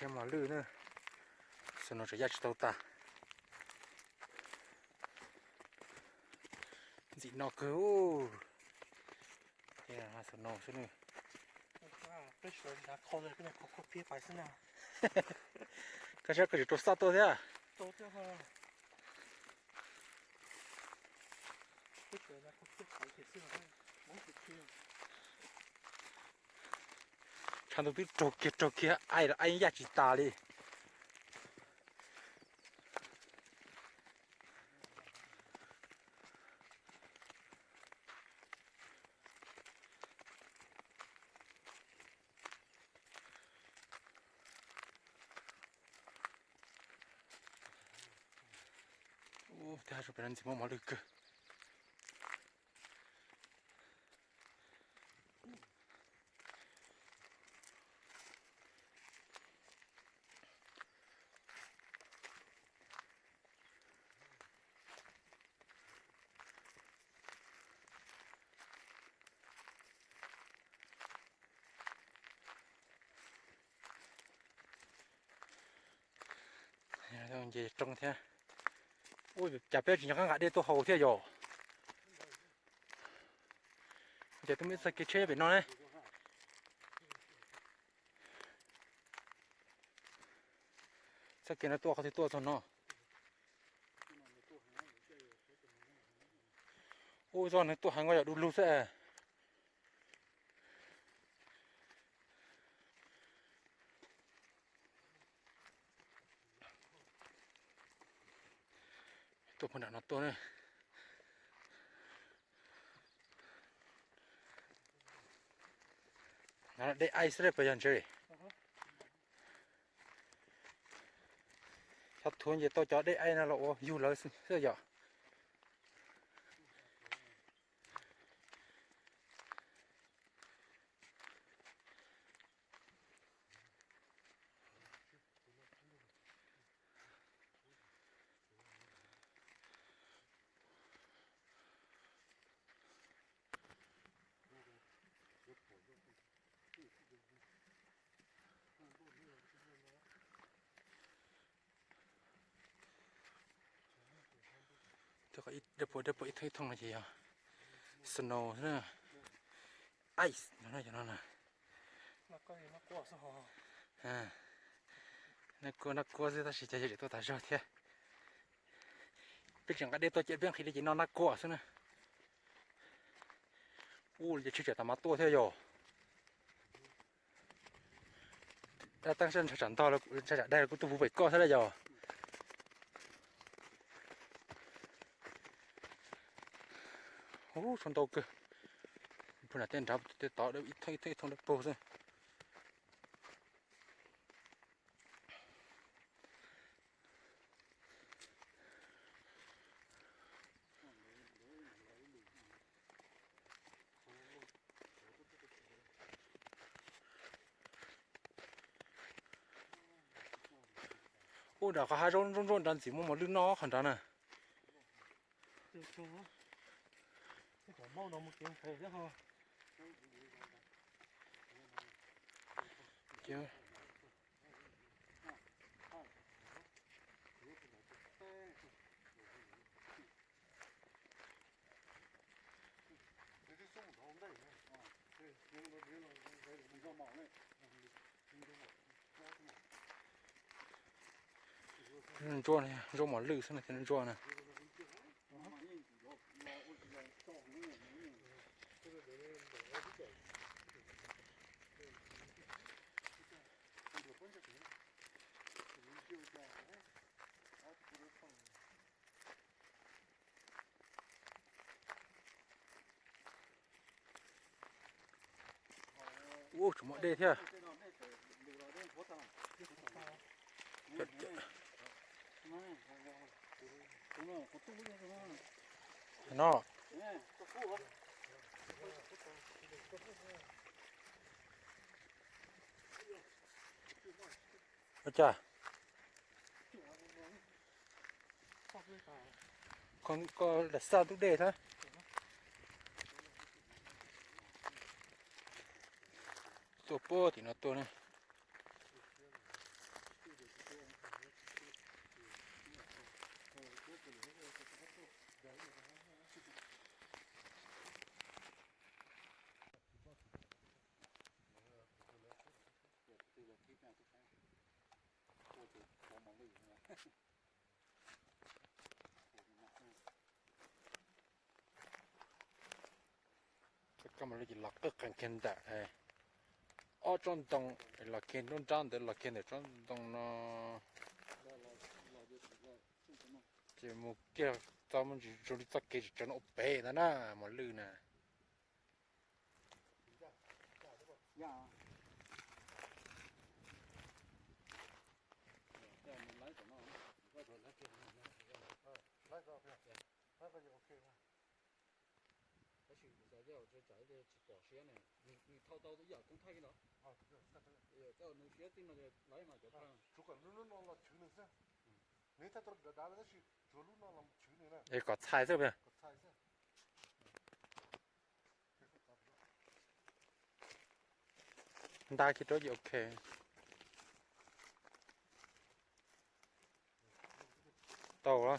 Thiab mos lwj na, snow tseem yaj tsis tau tas. Ntxim no kawg. Tias snow xwb nws. Koj saib koj tsis rau xaj tuaj thiab. Tshav ntuj twb raug kiag raug kiag, ai los ai yaj tsis tas li. Ub, tej hav zoov pem no ntxim muaj mos lwj kawg. Nce roob thiab. Ua cas peb tsis nco qab nqa dej tuaj haus thiab yom? Ces twb muaj ib txoj kev tsheb pem no ne. Txoj kev no tuaj qhov twg tuaj txog no? Ua zoj nws tuaj heev, yog du lug xwb. Tuaj puag nram no tuaj na. Dej aib xwb puas yog ntse? Xyov thuav nce tau cov dej aib no los ua yug lawv xwb yom. Dej puas dej puas ib thooj ib thooj no ces yog snow xwb na. Ice no na, cov no na. Nab kuab nab kuab xwb tab sis cov yawg tseem tuaj tas zog thiab. Peb tseem nqa dej tuaj ces peb nqhis li ces no nab kuab xwb na. Ub, li ces tshwj tseem tas mas tuaj thiab yom. Dab teeb sab ntshav tsam ntog, ntshav tsam daig los kuj tuaj puv pem koj thiab lawm yog. Ub, tshuav ntau kawg. Puag nram tej nrad tej tod ib thooj ib thooj ib thooj dawb paug xwb. Ub, nram qhov hav zoov ntsuab ntsuab nrad ntxim muaj mos lwj noj qhov nrad na. Ntsuab, ntsuab mos lwj xwb na, thiab ntsuab na. Ub, tseem muaj dej thiab. No. Ua cas? Koj lam xaj ntug dej thiab. Tuaj puag tim no tuaj ne. Koj mas li ces los qwj qees kiag ntawm ob tsob ntoo, los kiag nruab nrab ntawd, los kiag ntawm tsob ntoo no, ces mus kiag txog mus ntsis zoo li txoj kev tsis tsav no ua pem ntag na, mos lwj na. Tab sis kuv xav tias tsis pom siab ne, nws thau tau ib yam koob thaij li no. Koj nws siab txij no lawv mas cov thau. Es kom txhais xwb. Nta kiag rau ces ok. Tau lawm.